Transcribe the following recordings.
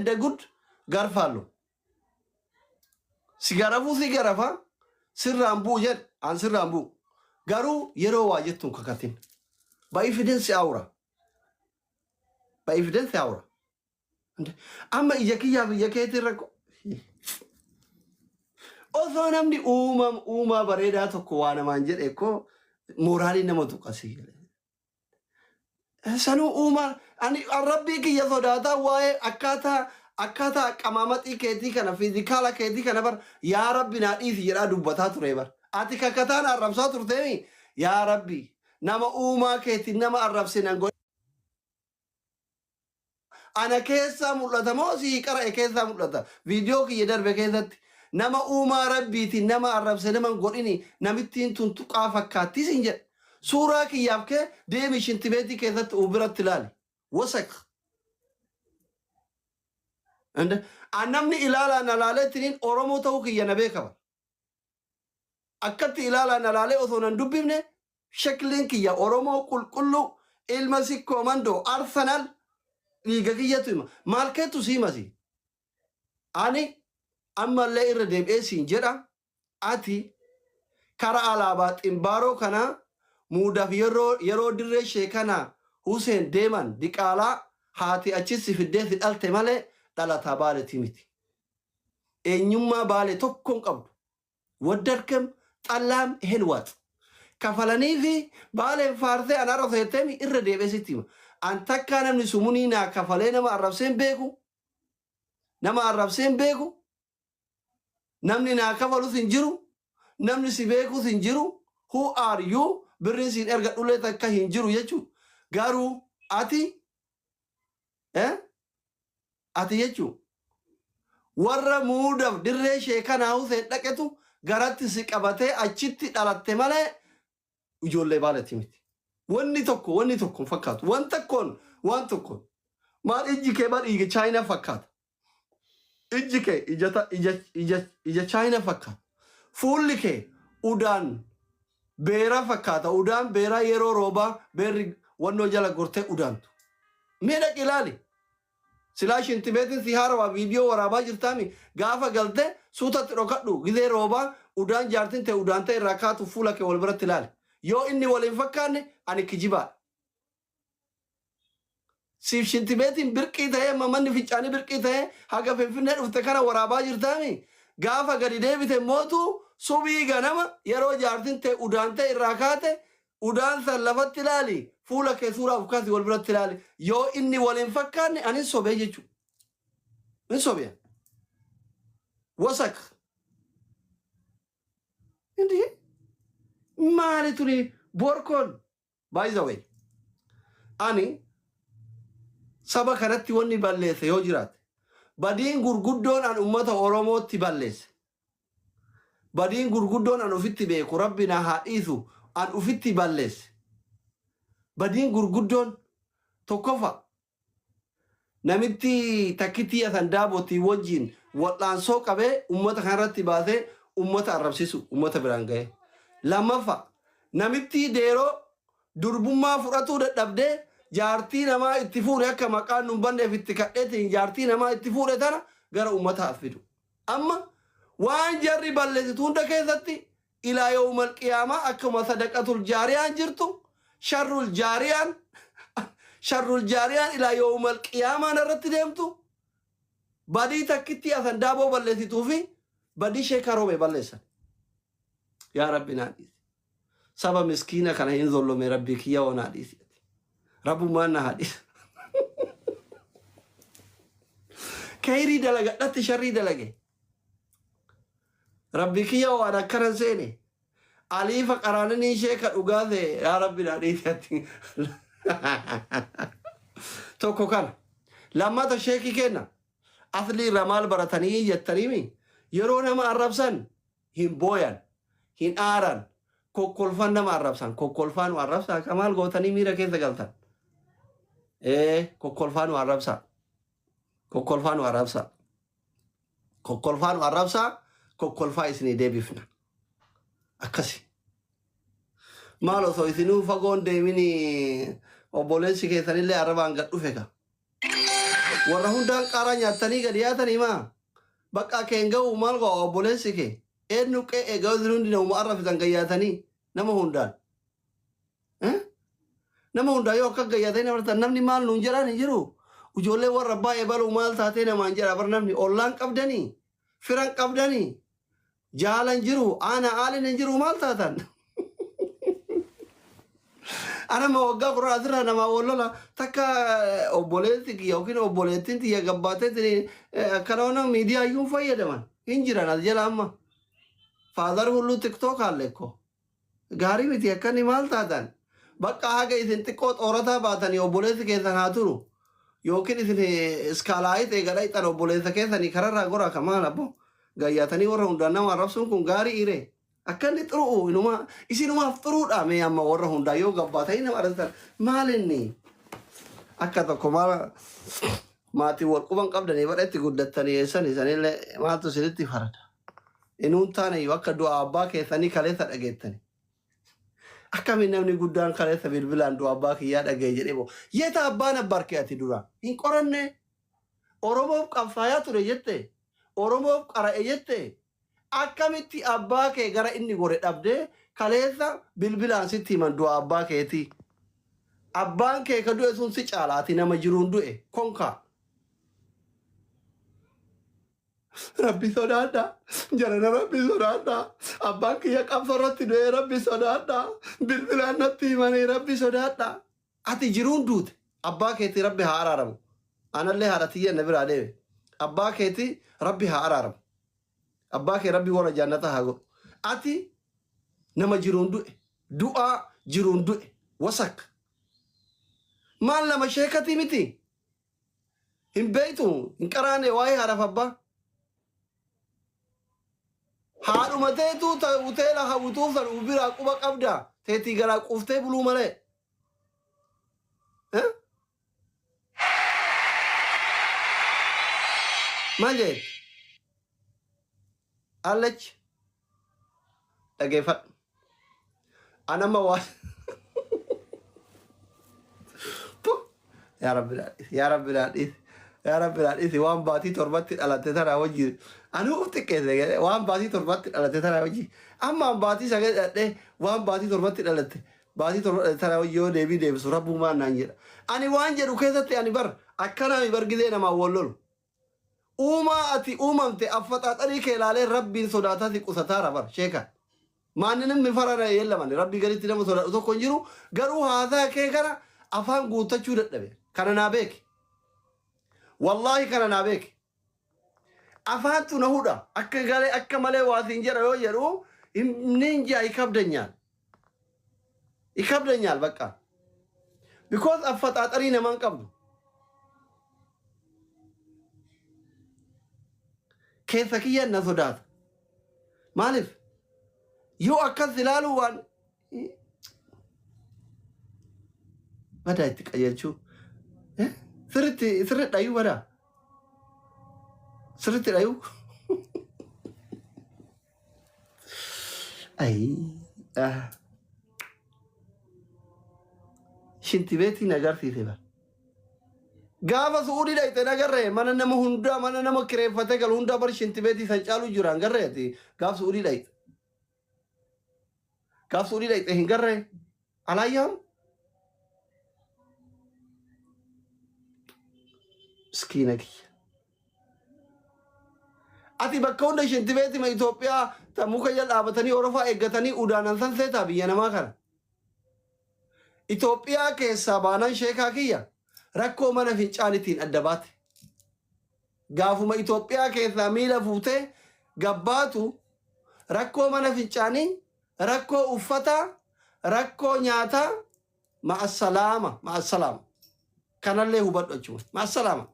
እንደ ጉድ garfaallo. Si garafuu si garafa sirraan bu'u jedhe an sirraan bu'u. Garuu yeroo waa jettu hin kakatin. በ evidence awra. በ evidence awra. Amma ija kiyyaaf ija keetiin rakkoo. Osoo namni uumam uumaa bareedaa tokko waa namaan jedhe koo mooraalii nama tuqa si jedhe. Sanuu uumaa ani rabbii kiyya sodaataa waa'ee akkaataa qamaamaxii keetii kana physical keetii kana bar yaa rabbi naa dhiisi jedhaa dubbataa ture bar. Ati kakataan arrabsaa turteemi yaa rabbi nama uumaa keetiin nama arrabsinan godhe. Ana keessaa mul'ata moo sii qara'e keessaa mul'ata? Viidiyoo kiyya darbe keessatti nama uumaa rabbiitiin nama arrabse nama hin godhini namittiin tun tuqaa fakkaattii siin jedhe. Suuraa kiyyaaf kee deemi shintibeetii keessatti uf biratti ilaali. Wasak. An namni ilaalaa na laaleettiniin Oromoo ta'uu kiyya na beeka bara. Akkatti ilaalaa na laalee osoo nan dubbifne shakliin kiyya Oromoo qulqulluu ilma sikkoo mandoo Arsenal dhiiga kiyyatu hima. Maal keettu si himasi? Ani ammallee irra deebi'ee siin jedha ati kara alaabaa ximbaaroo kanaa muudaf yeroo dirree sheekanaa Huseen deeman diqaalaa haati achis si fiddee si dhalte malee dhalataa baaletii miti. Eenyummaa baalee tokko hin qabdu. ወደድክም ጠላም ይሄን ዋጥ kafalanii fi baaleen faarsee an har'a seettemi irra deebi'ee sitti hima. An takkaa namni sumunii naa kafalee nama arrabsee hin beeku. Nama arrabsee hin beeku. Namni naa kafalus hin jiru. Namni si beekus hin jiru. Who are you? Birriin siin erga dhulee takka hin jiru jechuudha. Garuu ati ati jechuun warra muudaf dirree sheekanaa Huseen dhaqetu garatti si qabatee achitti dhalatte malee ijoollee baaletti miti. Wanni tokko hin fakkaatu. Waan tokkoon waan tokkoon maal ijji kee bar ija chaayinaa fakkaata. Ijji kee ija ta- ija ija ija chaayinaa fakkaata. Fuulli kee udaan beeraa fakkaata. Udaan beeraa yeroo roobaa beerri wannoo jala gortee udaantu. Mee dhaqi ilaali. Silaa shintibeetiin si haarawaa viidiyoo waraabaa jirtaami gaafa galte suutatti dhokadhu gizee roobaa udaan jaartin ta'e udaan ta'e irraa kaatu fuula kee wal biratti ilaali. Yoo inni wal hin fakkaanne ani kijibaadha. Siif shintibeetiin birqii ta'ee manni fincaanii birqii ta'ee haga Finfinnee dhufte kana waraabaa jirtaami gaafa gadi deebite mootu subii ganama yeroo jaartin ta'e udaan ta'e irraa kaate udaan san lafatti ilaali fuula kee suuraa of kaasi wal biratti ilaali yoo inni wal hin fakkaanne ani sobee jechuudha. Hin sobee. Wasak. Indi maali tuni borkoon? By the way, ani saba kanatti wanni balleesse yoo jiraate badiin gurguddoon an ummata Oromootti balleesse badiin gurguddoon an ofitti beeku rabbi na haa dhiisu an ofitti balleesse badiin gurguddoon tokkofa namitti takkitti asan daabootii wajjin wal'aansoo qabee ummata kanarratti baasee ummata arrabsisu ummata biraan ga'e. Lammaffaa namitti deeroo durbummaa fudhatuu dadhabdee jaartii namaa itti fuudhe akka maqaan nun banneef itti kadheetiin jaartii namaa itti fuudhe tana gara ummataaf fidu. Amma waan jarri balleessitu hunda keessatti ilaa yawmal qiyaamaa akkuma sadaqatul jaariyaan jirtu sharrul jaariyaan ilaa yawmal qiyaamaa irratti deemtu badii takkitti asan daaboo balleessituu fi badii sheekaa roobee balleessan. Yaa Rabbi naa dhiisi. Saba miskiina kana hin zollome Rabbi kiyya oo naa dhiisi. Rabbummaan na haa dhiisu. Kayrii dalagadhatti sharrii dalage. Rabbi kiyya waan akkana seene. Aliifa qaraananii sheeka dhugaa ta'e yaa Rabbi naa dhiisi ati. Tokko kana. Lammata sheekii kenna. Asli irraa maal baratanii jettaniimi yeroo nama arrabsan hin booyan, hin aaran, kokkolfan nama arrabsan, kokkolfaa nu arrabsaa ka maal gootanii miira keessa galtan. Ee kokkolfaa nu arrabsaa. Kokkolfaa nu arrabsaa. Kokkolfaa nu arrabsaa, kokkolfaa isinii deebifna. Akkasi. Maal osoo isinuu fagoon deemini obboleessi keessanillee arrabaan gad dhufe ka. Warra hundaan qaaraa nyaattanii gadi yaatanii maa? Bakka kee hin ga'u maal go'a obboleessi kee? Eenyu qe'ee ga'u isin hundi namuma arrabsitan gayyaatanii nama hundaan. Eh? Nama hundaa yoo akka gayyaatanii nama arrabsitan namni maal nuun jedhaan hin jiru. Ijoollee warra abbaa ebaluu maal taatee namaan jedha bar namni ollaan qabdanii firan qabdanii jaalan jiru aana aaliin hin jiru maal taatan. Anama waggaa kudhan asirraa namaa wal lola takka obboleessi kiyya yookiin obboleettiin tiyya gabbaateetiin akkana waan miidiyaa iyyuu hin fayyadaman hin jiran as jala amma. Faadar hulluu tiktook haalleekko. Gaarii miti akkanni maal taatan. Bakka haga isin xiqqoo xoorataa baatanii obboleessi keessan haa turu. Yookiin isin iskaalaayit eega dhayxan obboleessa keessanii kararraa goraa ka maal abbo. Gayyaatanii warra hundaan nama arrabsuun kun gaarii iree. Akka inni xuru'u inuma isinumaaf xuruudha mee amma warra hundaa yoo gabbaatanii nama arrabsitan maal inni akka tokko maal maatii wal quban qabdanii bara itti guddattanii eessan isanillee maaltu isinitti farada. Inuun taane iyyuu akka du'a abbaa keessanii kaleessa dhageettani. Akkamiin namni guddaan kaleessa bilbilaan du'a abbaa kiyyaa dhagaye jedhee boo. Yeeta abbaan abbarkee ati dura hin qoranne Oromoof qabsaayaa ture jette Oromoof qara'e jette Akkamitti abbaa kee gara inni gore dhabdee kaleessa bilbilaan sitti himan du'a abbaa keetii. Abbaan kee ka du'e sun si caala ati nama jiruun du'e konkaa. Rabbi sodaadha. Jarana Rabbi sodaadha. Abbaan kiyya qabsoo irratti du'ee Rabbi sodaadha. Bilbilaan natti himanii Rabbi sodaadha. Ati jiruun duute. Abbaa keetii Rabbi haa araaramu. Anallee haadha tiyya na biraa deeme. Abbaa keetii Rabbi haa araaramu. Abbaa kee Rabbi warra jaannata haa godhu. Ati nama jiruun du'e. Du'aa jiruun du'e. Wasak. Maal nama sheekatii miti? Hin beektu hin qaraane waa'ee haadhaaf abbaa. Haadhuma teetuu ta hoteela hawwituuf san uf biraa quba qabda. Teetii garaa quuftee buluu malee. Eh? Maal jedhe? Allachi dhageeffadhu. Anama waan Puh! Yaa Rabbi naa dhiisi, yaa Rabbi naa dhiisi, yaa Rabbi naa dhiisi waan baatii torbatti dhalatte tanaa wajji anuu uf xiqqeesse jedhe waan baatii torbatti dhalatte tanaa wajji amma an baatii sagal dhadhee waan baatii torbatti dhalatte baatii torba dhalatte tanaa wajji yoo deebii deebisu rabbumaan naan jedha ani waan jedhu keessatti ani bar akkanaami bar gizee namaa wal lolu Uumaa ati uumamte affaxaaxarii kee laalee rabbiin sodaataa si qusataara bar sheeka. Maanninim mifarana yellaman rabbii gaditti nama sodaadhu tokko hin jiru garuu haasaa kee kana afaan guuttachuu dadhabe kana naa beeki. Wallaahi kana naa beeki. Afaantu na hudha akka galee akka malee waa siin jedha yoo jedhu nin jaa ikabdanyaal. Ikabdanyaal bakka. Because affaxaaxarii namaan qabdu. Keessa kiyyan na sodaata. Maaliif? Yoo akkas ilaaluu waan badaa itti qajeelchuu. Eh? Sirriitti sirriitti dhayuu badaa. Sirriitti dhayuu. Ayii. Ah. Shintibeetiin agarsiise bara. Gaafa su'uudii dhayxe nagarree mana nama hundaa mana nama kireeffatee galu hundaa bar shintibeetii san caalu jira hin garree ati gaaf su'uudii dhayxe. Gaaf su'uudii dhayxe hin garree alaayyaam miskiina kiyya. Ati bakka hunda shintibeetima Itoophiyaa ta muka jala dhaabatanii orofaa eeggatanii udaanan san seetaa biyya namaa kana. Itoophiyaa keessaa baanaan sheekaa kiyya rakkoo mana fincaanitiin adda baate. Gaafuma Itoophiyaa keessaa miila fuutee gabbaatu rakkoo mana fincaanii, rakkoo uffataa, rakkoo nyaataa ma'assalaama ma'assalaama. Kanallee hubadhu achuma ma'assalaama.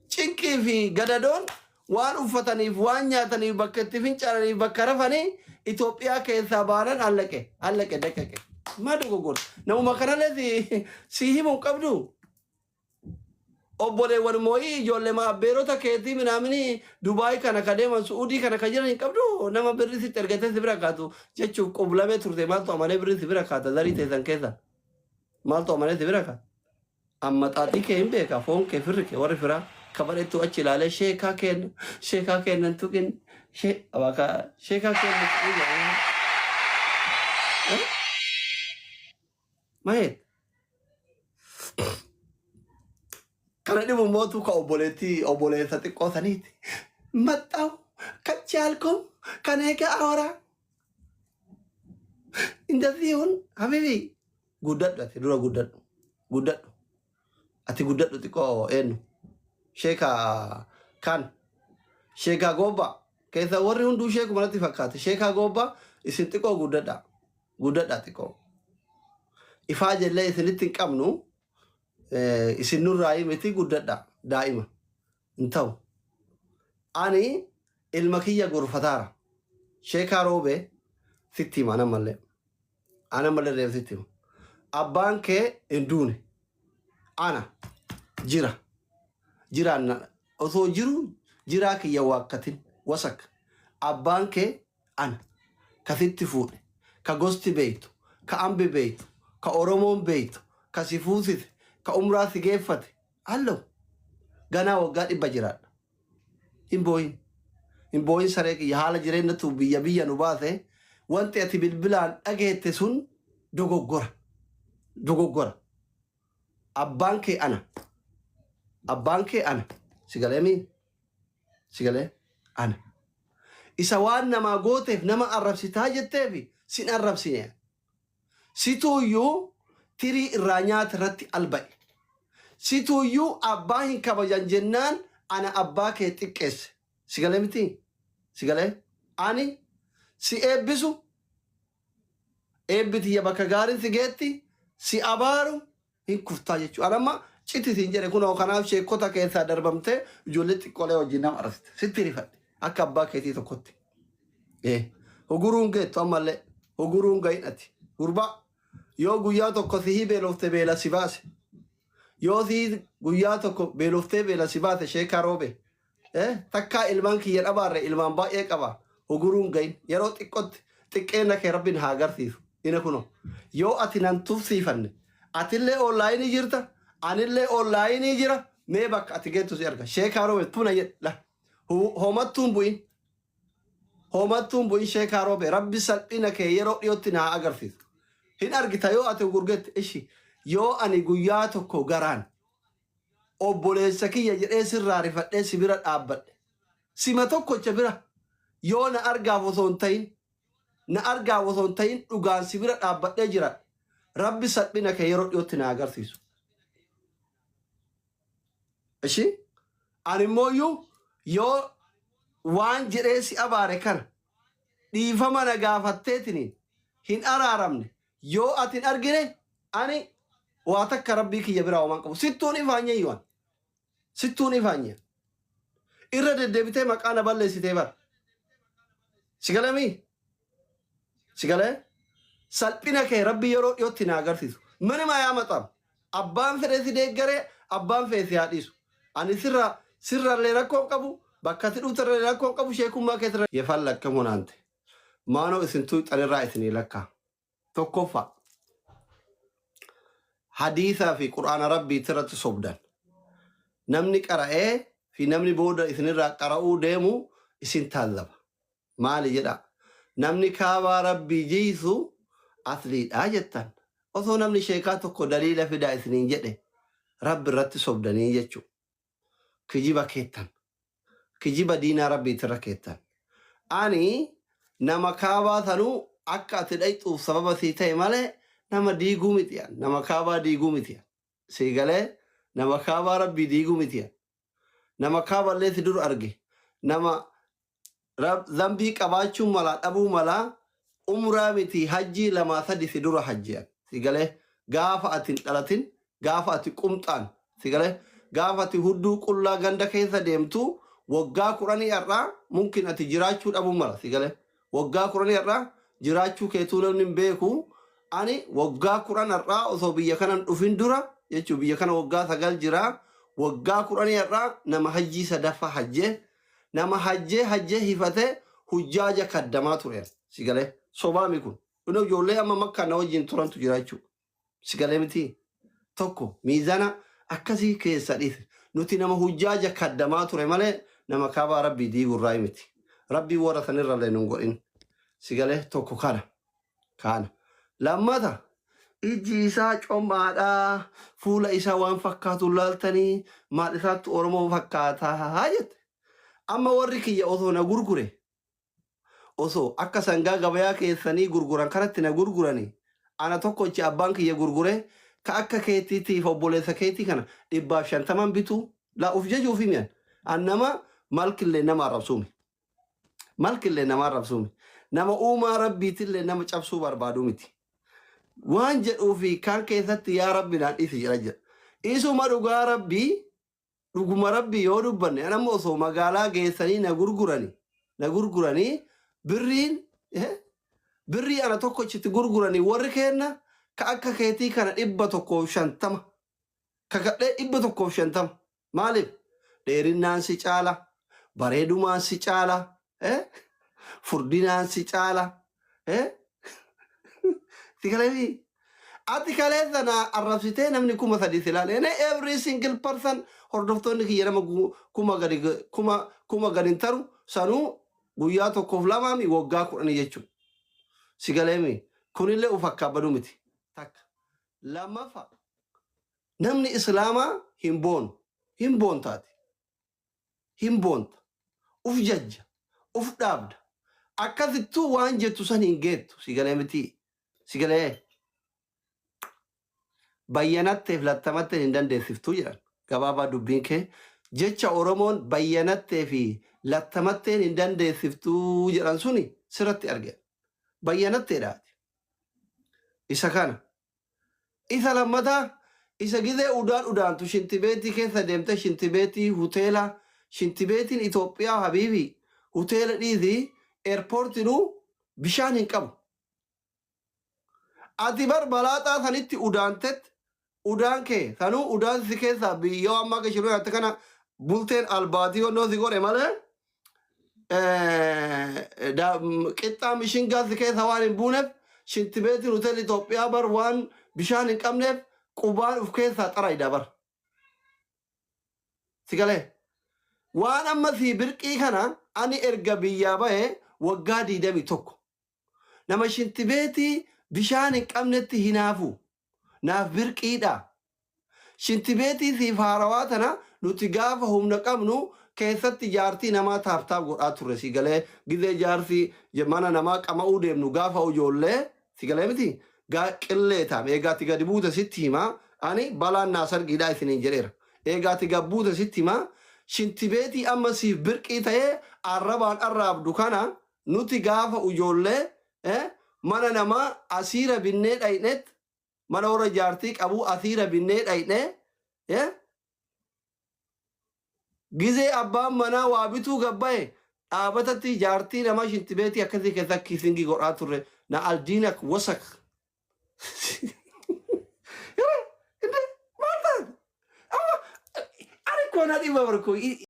Cinqii fi gadadoon waan uffataniif, waan nyaataniif, bakka itti fincaananiif, bakka rafanii Itoophiyaa keessaa baanan allaqe, allaqe daqaqe. Maa dogoggorta? Namuma kanallee si himuu hin qabdu. Obboleewwan moo'ii ijoollee ma abbeerota keetii minaaminii Dubaay kana ka deeman Su'uudii kana ka jiran hin qabdu. Nama birri sitti ergatee si bira kaatu jechuuf qublamee turte maaltu amanee birri si bira kaata zarii teessan keessa. Maaltu amanee si bira kaata? Amma xaaxii kee hin beeka foon kee firri kee warri firaa kabareettu achi ilaalee sheekaa kenna sheekaa kennan tuqin shee abaka sheekaa kenna tuqin jedhanii. Maheet kana dhibu mootu ka obboleettii obboleessa xiqqoo saniiti. Maxxaw kachaalkum kan eega awara እንደዚህ ይሁን ሀቢቢ guddadhu ati dura guddadhu guddadhu ati guddadhu xiqqoo eenyu sheeka kan sheeka goobba keessa warri hunduu sheekuma natti fakkaate sheeka goobba isin xiqqoo guddadha guddadha xiqqoo ifaa jellee isinitti hin qabnu isin nurraa miti guddadha daa'ima hin ta'u ani ilma kiyya gorfataara sheekaa roobee sitti hima ana mallee ana mallee reef sitti hima abbaan kee hin duune ana jira jiraan osoo jiru jiraa kiyya waakkatin wasak abbaan kee ana ka sitti fuudhe ka gosti beeytu ka ambi beeytu ka oromoon beeytu ka si fuusise ka umraa si geeffate allo ganaa waggaa 100 jiraadha hin booyin hin booyin saree kiyya haala jireenyatu biyya biyya nu baase wanti ati bilbilaan dhageette sun dogoggora dogoggora abbaan kee ana abbaan kee ana si galee mii si galee ana isa waan namaa gooteef nama arrabsitaa jetteefi sin arrabsine situuyyuu tirii irraa nyaata irratti alba'e situuyyuu abbaa hin kabajan jennaan ana abbaa kee xiqqeesse si galee miti si galee ani si eebbisu eebbi tiyya bakka gaariin si geetti si abaaru hin kuftaa jechuudha. Ani amma citi siin jedhe kunoo kanaaf sheekota keessaa darbamtee ijoollee xiqqoolee wajjin nama arrabsite sitti rifadhe akka abbaa keetii tokkotti. Huguruun geettu ammallee huguruun gahin ati gurbaa yoo guyyaa tokko sihii beelofte beela si baase yoo sihii guyyaa tokko beeloftee beela si baase sheekaa roobe takkaa ilmaan kiyya dhabaarre ilmaan baay'ee qaba huguruun gahin yeroo xiqqootti xiqqeenna kee rabbiin haa agarsiisu ina kuno yoo ati nan tufsiifanne atillee onlaayinii jirta anillee onlaayinii jira mee bakka ati geettu si arga sheekaa roobe tuna jedhe la homattuun bu'in homattuun bu'in sheekaa roobe rabbi salphina kee yeroo dhiyootti na haa agarsiisu hin argita yoo ati gurgette ishi yoo ani guyyaa tokko garaan obboleessa kiyya jedhee sirraa rifadhee si bira dhaabbadhe sima tokkocha bira yoo na argaaf osoo hin ta'in na argaaf osoo hin ta'in dhugaan si bira dhaabbadhee jira rabbi salphina kee yeroo dhiyootti na agarsiisu. Ishi ani immoo yoo waan jedhee si abaare kana dhiifama na gaafatteetiniin hin araaramne yoo ati hin argine ani waa takka rabbii kiyya biraa homaan qabu sittuun ifaanye iyyuan sittuun ifaanye irra deddeebitee maqaa na balleessitee bara si galamii si galee salphina kee rabbi yeroo dhiyootti na agarsiisu ምንም አያመጣም abbaan fedhe si deeggaree abbaan fedhe si haa dhiisu ani sirra sirrallee rakkoo hin qabu bakka ati dhufterrallee rakkoo hin qabu sheekummaa keetirra የፈለግከ ሆናንte maanoo isin tuuxanirraa isinii lakkaa tokkoffaa hadiisaa fi qur'aana rabbiitti irratti sobdan namni qara'ee fi namni booda isinirraa qara'uu deemu isin taallaba maali jedha namni kaabaa rabbii jiisu asliidha jettan osoo namni sheekaa tokko daliila fidaa isiniin jedhe rabbi irratti sobdanii jechuu kijiba keettan kijiba diinaa rabbiitti irra keettan ani nama kaabaa sanuu akka ati dhayxuuf sababa sii ta'e malee nama diiguu miti ani. Nama kaabaa diiguu miti ani. Sii galee nama kaabaa rabbii diiguu miti ani. Nama kaaballee si dur arge nama zambii qabaachuu mala dhabuu mala umraa miti hajjii 2 3 si dura hajji'an si galee gaafa ati hin dhalatin gaafa ati qumxaan si galee gaafa ati hudduu qullaa ganda keessa deemtu waggaa 10 har'aa mumkin ati jiraachuu dhabuu mala si galee waggaa 10 har'aa jiraachuu keetuu namni hin beeku ani waggaa 10 har'aa osoo biyya kanan dhufin dura jechuun biyya kana waggaa 9 jira waggaa 10 har'aa nama hajjii sadaffaa hajjee nama hajjee hajjee hifatee hujjaaja kaddamaa ture si galee sobaami kun kun ijoollee amma makkaa na wajjin turantu jira jechuudha si galee miti tokko miizana Akkasii keessa dhiise. Nuti nama hujjaaja kaddamaa ture malee nama kaabaa Rabbii diigurraa miti. Rabbii warra sanirrallee nun godhin. Sigalee tokko kana. Kana. Lammata ijji isaa comaadhaa, fuula isaa waan fakkaatu laaltanii maal isaatti Oromoo fakkaataa jette. Amma warri kiyya osoo na gurgure, osoo akka sangaa gabayaa keessanii gurguran kanatti na gurguranii, ana tokkochi abbaan kiyya gurgure ka akka keetiitiif obboleessa keetii kana 150n bituu laa uf jajuufi mi'an. An nama malkillee nama arrabsuumi. Malkillee nama arrabsuumi. Nama uumaa Rabbiitillee nama cabsuu barbaadu miti. Waan jedhuufi kaan keessatti yaa Rabbi naan dhiisi jedha jira. Isuma dhugaa Rabbii, dhuguma Rabbii yoo dubbanne, an amma osoo magaalaa geessanii na gurguranii birriin birrii ana tokkochitti gurguranii warri kenna ka akka keetii kana 150 kakadhee 150. Maaliif? Dheerinnaan si caala, bareedumaan si caala, furdinaan si caala. Si galee ati kaleessa na arrabsitee namni 3000 si ilaale. Ene every single person hordoftoonni kiyya nama 1000 gadi 1000 gadi hin taru, sanuu guyyaa tokkoof lamaami waggaa 10 jechuudha. Si galeemi kunillee uf akkaabaduu miti. Takka. Lammaffaa, namni Islaamaa hin boonu. Hin boontaati. Hin boonta. Uf jajja. Uf dhaabda. Akkasittuu waan jettu san hin geettu. Si galee miti. Si galee bayyanatteef lattamatteen hin dandeessiftuu jedhan. Gabaabaa dubbiin kee jecha Oromoon bayyanattee fi lattamatteen hin dandeessiftuu jedhan suni sirratti arge. Bayyanatteedhaati. Isa kana. Isa lammataa, isa gizee udaan udaantu shintibeetii keessa deemte, shintibeetii hoteela, shintibeetiin Itoophiyaa habiibi hoteela dhiisii airportinuu bishaan hin qabu. Ati bar balaaxaa sanitti udaantet udaan kee sanuu udaan si keessaa biyyoo ammaa qishiruu nyaatte kana bulteen albaatii onnoo si godhe malee qixxaa mishingaa si keessa waan hin buuneef shintibeetiin hoteelli Itoophiyaa bar waan bishaan hin qabneef qubaan uf keessaa xarayda bar. Si galee? Waan amma sii birqii kana ani erga biyyaa bahe waggaa 21. Nama shintibeetii bishaan hin qabnetti hinaafu. Naaf birqiidha. Shintibeetii siif haarawaa tana nuti gaafa humna qabnu keessatti jaartii namaa tap tap godhaa turre, si galee? Gizee jaarsi mana namaa qama'uu deemnu gaafa ijoollee, si galee miti, qillee taam eegaati gadi buute sitti himaa, ani balaan naa sargiidhaa isiniin jedheera. Eegaati gad buute sitti himaa, shintibeetii amma siif birqii ta'ee arrabaan arraabdu kana nuti gaafa ijoollee mana namaa asiira binnee dhayneet, mana warra jaartii qabuu asiira binnee dhayne, gizee abbaan manaa waa bituu gabbaye dhaabatatti jaartii namaa shintibeetii akkasii keessa kissing godhaa turre na aldiinak wasak. Maal taate? Amma ani koo na dhibba barkoo.